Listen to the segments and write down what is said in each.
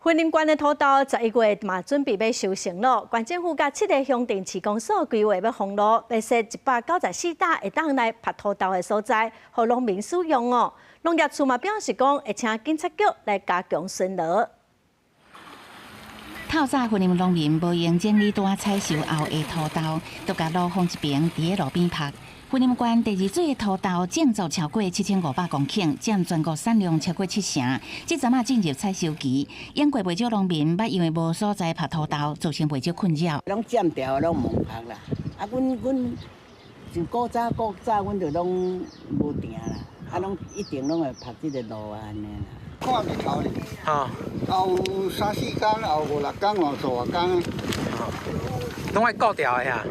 雲林縣的土豆11月嘛準備欲收成囉，縣政府佮七个鄉鎮市公所規劃欲封路，欲設194搭會當來曝土豆的所在，予農民使用哦。農業處嘛表示講，會請警察局來加強巡邏。透早雲林農民無閒整理拄仔採收後的土豆，都共路放一爿佇咧路邊曝。雲林縣第二水的土豆種作超過7500公頃，佔全國產量超過七成。這陣仔進入採收期，養過袂少農民，捌因為無所在曝土豆，造成袂少困擾。攏佔掉，攏無曝啦。啊，阮阮就古早古早，阮就攏無定啦。啊，攏一定攏會曝這个路按呢啦。看日頭咧，後三四工，後五六工，後十外工。攏愛顧掉的啊。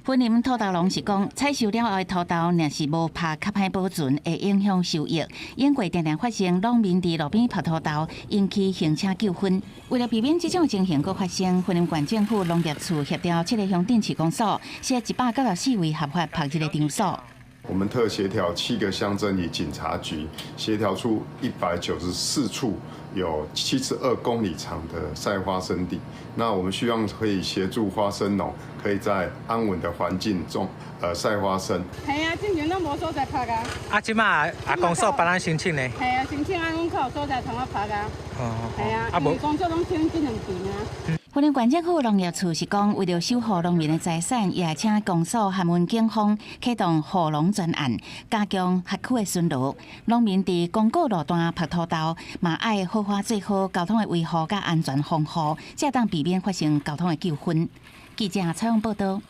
雲林土豆農是講，採收了後的土豆，若是無曝較歹保存，會影響收益。因過定定發生農民佇路邊曝土豆，引起行車糾紛。為了避免這種情形閣發生，雲林縣政府農業處協調七個鄉鎮市公所，設194位合法曝日的場所。我們特協調七個鄉鎮與警察局，協調出194處有72公里長的曬花生地。那我們希望可以協助花生農，可以在安穩的環境中，曬花生。係啊，之前攏無所在曝啊。啊，這馬啊，公所幫咱申請呢？係啊，申請啊，阮較有所在通啊曝啊。哦。係啊，因為公所攏清這兩爿啊。雲林縣政府農業處是講，為著守護農民的財產，也請公所函問警方啟動護農專案，加強轄區的巡邏。農民佇公告路段曝土豆，嘛愛好好做好交通的維護佮安全防護，才當避免發生交通的糾紛。記者採訪報道。